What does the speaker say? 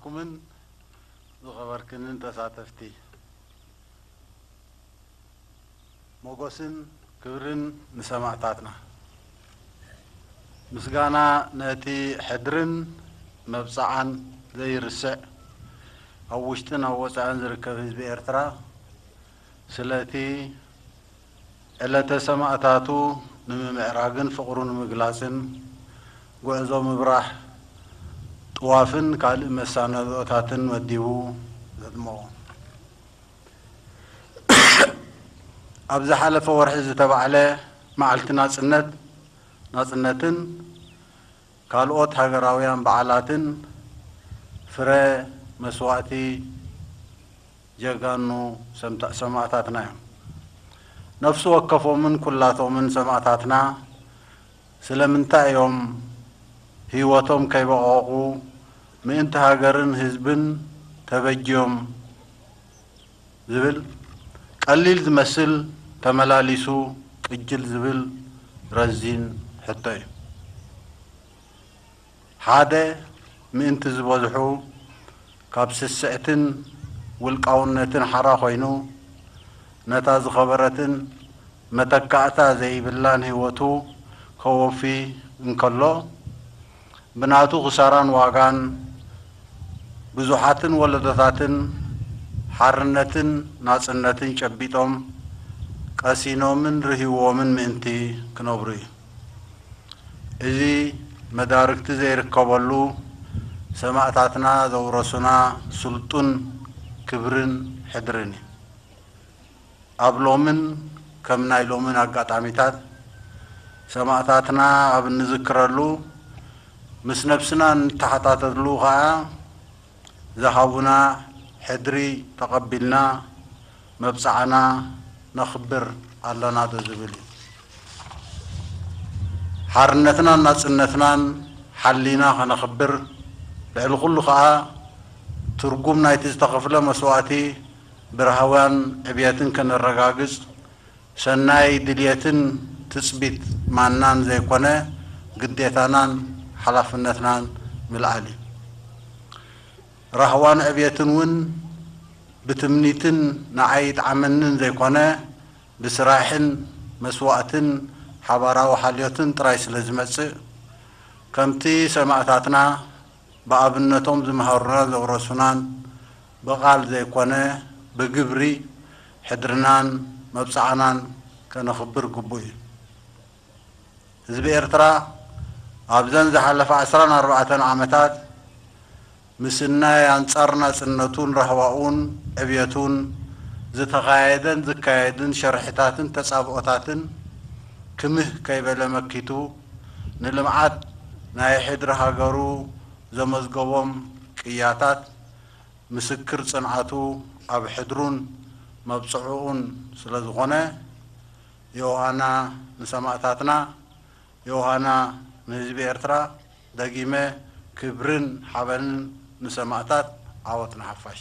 ኩምን ዝኸበርክንን ተሳተፍቲ፣ ሞጎስን ክብርን ንሰማእታትና። ምስጋና ነቲ ሕድርን መብጽዓን ዘይርስዕ ኣብ ውሽጥን ኣብ ወጻእን ዝርከብ ህዝቢ ኤርትራ፣ ስለቲ ዕለተ ሰማእታቱ ንምምዕራግን ፍቕሩ ንምግላጽን፣ ጉዕዞ ምብራሕ፣ ጥዋፍን ካልእ መሳነድኦታትን መዲቡ ዘድመቖ። ኣብ ዝሓለፈ ወርሒ ዝተባዕለ መዓልቲ ናጽነት፣ ናጽነትን ካልኦት ሃገራውያን በዓላትን ፍረ መስዋእቲ ጀጋኑ ሰምታ-፣ ሰማእታትና እዮም። ነፍሲ ወከፎምን ኩላቶምን ሰማእታትና ስለምንታይ እዮም ህይወቶም ከይበቐቑ ምእንቲ ሃገርን ህዝብን ተበጅዮም ዝብል ቀሊል ዝመስል ተመላሊሱ ቅጅል ዝብል ረዚን ሕቶ እዩ። ሓደ ምእንቲ ዝበዝሑ ካብ ስስዕትን ውልቃውነትን ሓራ ኮይኑ ነታ ዝኸበረትን መተካእታ ዘይብላን ህይወቱ ከወፊ እንከሎ፣ ብናቱ ክሳራን ዋጋን ብዙሓትን ወለዶታትን ሓርነትን ናጽነትን ጨቢጦም ቀሲኖምን ርህይዎምን ምእንቲ ክነብሩ እዩ። እዚ መዳርግቲ ዘይርከበሉ ሰማእታትና ዘውረሱና ስልጡን ክብርን ሕድርን እዩ። ኣብ ሎምን ከም ናይ ሎምን ኣጋጣሚታት ሰማእታትና ኣብ እንዝክረሉ፣ ምስ ነብስና እንተሓታተሉ ኸኣ፣ ዝሃቡና ሕድሪ ተቐቢልና መብጽዓና ነኽብር ኣለና ዶ ዝብል እዩ። ሓርነትናን ናጽነትናን ሓሊና ከነኽብር፣ ልዕሊ ኩሉ ኸኣ ትርጉም ናይቲ ዝተኸፍለ መስዋእቲ ብራህዋን ዕብየትን ከነረጋግጽ፣ ሰናይ ድልየትን ትጽቢት ማናን ዘይኮነ፣ ግዴታናን ሓላፍነትናን ምልዓል እዩ። ራህዋን ዕብየትን እውን ብትምኒትን ንዓይ ይጥዓመንን ዘይኮነ፣ ብስራሕን መስዋእትን ሓባራዊ ሓልዮትን ጥራይ ስለ ዝመጽእ፣ ከምቲ ሰማእታትና ብኣብነቶም ዝመሃሩናን ዘውረሱናን፣ ብቓል ዘይኮነ ብግብሪ ሕድርናን መብጽዓናን ከነኽብር ግቡእ እዩ። ህዝቢ ኤርትራ ኣብዘን ዝሓለፋ ዕስራን ኣርባዕተን ዓመታት ምስናይ ኣንጻር ናጽነቱን ራህዋኡን ዕብየቱን ዝተኻየደን ዝካየድን ሸርሕታትን ተጻብኦታትን ክምህ ከይበለ መኪቱ፣ ንልምዓት ናይ ሕድሪ ሃገሩ ዘመዝገቦም ቅያታት ምስክር ጽንዓቱ ኣብ ሕድሩን መብጽዕኡን ስለ ዝኾነ፣ ዮሃና ንሰማእታትና፣ ዮሃና ንህዝቢ ኤርትራ። ደጊመ ክብርን ሓበንን ንሰማእታት፣ ዓወት ንሓፋሽ።